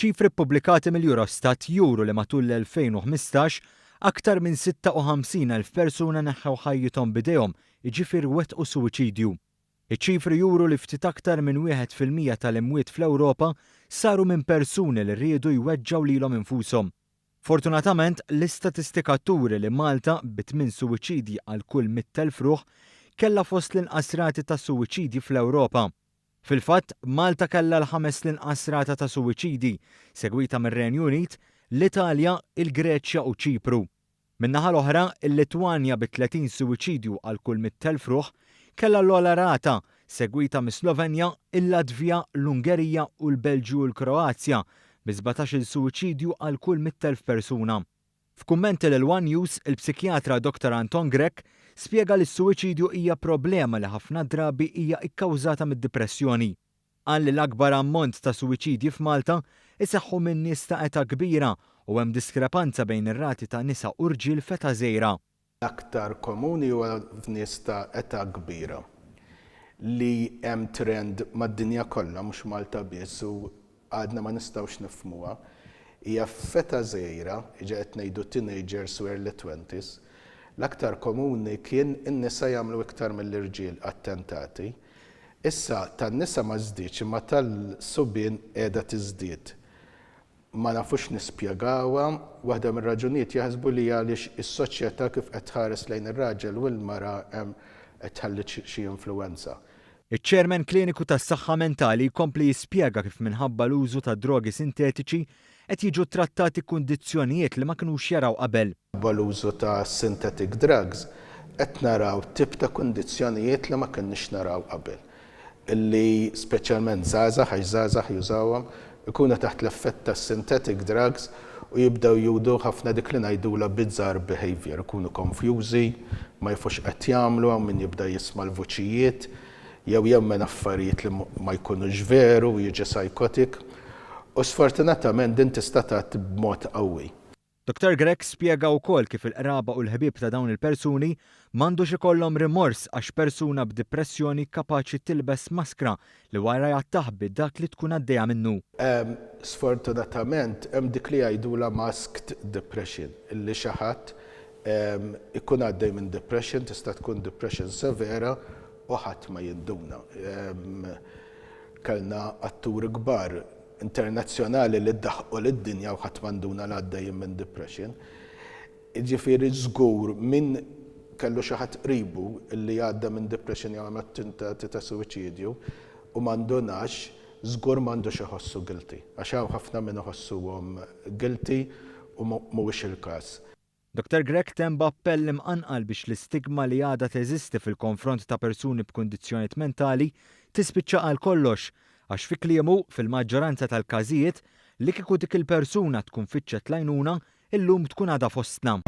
Ċifri ppubblikati mill-Eurostat juru li matul l-2015 aktar minn 56,000 persuna neħħew ħajjithom b'idejhom, jiġifieri wettqu suwiċidju. Iċ-ċifri juru li ftit aktar minn 1% tal-imwiet fl-Ewropa saru minn persuni li riedu jweġġgħu lilhom infushom. Fortunatament, l-istatistika turi li Malta, bi tmien suwiċidji għal kull 100,000 ruħ, kellha fost l-inqas rati ta' suwiċidji fl-Ewropa. Fil-fatt, Malta kellha l-ħames l-inqas rata ta' suwiċidji, segwita mir-Renju Unit, l-Italja, il-Greċja u Ċipru. Min-naħa l-oħra, il-Litwanja bi 30 suwiċidju għal kull 100,000 ruħ kellha l-ogħla rata, segwita mis-Slovenja, il-Latvja, l-Ungerija u l-Belġju u l-Kroazja bi 17-il suwiċidju għal kull 100,000 persuna. F'kummenti lil one News, il-psikjatra Dottor Anton Grech spjega li s-suwiċidju hija problema li ħafna drabi hija kkawżata mid-dipressjoni. Qal li l-akbar ammont ta' suwiċidji f'Malta jseħħu minn nies ta' età kbira u hemm diskrepanza bejn ir-rati ta' nisa u rġiel f'età żgħira. L-aktar komuni huwa f'nies ta' età kbira li hemm trend mad-dinja kollha mhux Malta biss u għadna ma nistgħux nifhmuha, hija f'età żgħira, jiġifieri qed ngħidu teenagers u early twenties, l-aktar komuni kien in-nisa jagħmlu iktar mill-irġiel attentati. Issa, tan-nisa ma żdiedx imma tal-subien qiegħda tiżdied. Ma nafux nispjegawha, waħda mir-raġunijiet jaħsbu li hija għaliex is-soċjetà kif qed tħares lejn ir-raġel u l-mara hemm qed tħalli xi influwenza. Iċ-Chairman Kliniku tas-Saħħa Mentali jkompli jispjega kif minħabba l-użu ta' drogi sintetiċi qed jiġu ttrattati kundizzjonijiet li ma kinux jaraw qabel. Minħabba l-użu ta' synthetic drugs qed naraw tip ta' kundizzjonijiet li ma kinniex naraw qabel. Li speċjalment żgħażagħ, għax żgħażagħ jużawhom, ikunu taħt l-effett ta' synthetic drugs u jibdew juru ħafna dik li ngħidulha bizzarre behaviour, ikunu konfjużi, ma jafux x'qed jagħmlu, hawn min jibda jisma' l-vuċijiet, jew jemmen affarijiet li ma jkunux veru u jiġi psychotic. U sfortunatament din tista' tgħaddi b'mod qawwi. Dottor Grech spjega wkoll kif il-qraba u l-ħbieb ta' dawn il-persuni m'għandux ikollhom rimors għax persuna b'dipressjoni kapaċi tilbes maskra li warajha taħbi dak li tkun għaddejja minnu. Sfortunatament hemm dik li jgħidulha masked depression, illi xi ħadd ikun għaddej minn depression, tista' tkun depression severa u ħadd ma jinduna. Kellna atturi kbar internazzjonali li daħqu lid-dinja u ħadd ma nduna li għaddejjin minn depression. Jiġifieri żgur min kellu xi ħadd qribu li għadda minn depression jew għamel attentati ta' suwiċidju u ma ndunax, żgur m'għandux iħossu guilty. Għax hawn ħafna min iħossuhom guilty u mhuwiex il-każ. Dottor Grech temm b'appell imqanqal biex l-istigma li għadha teżisti fil-konfront ta' persuni b'kundizzjonijiet mentali tispiċċa għal kollox għax fi kliemu, fil-maġġoranza tal-każijiet, li kieku dik il-persuna tkun fittxet l-għajnuna, illum tkun għadha fostna.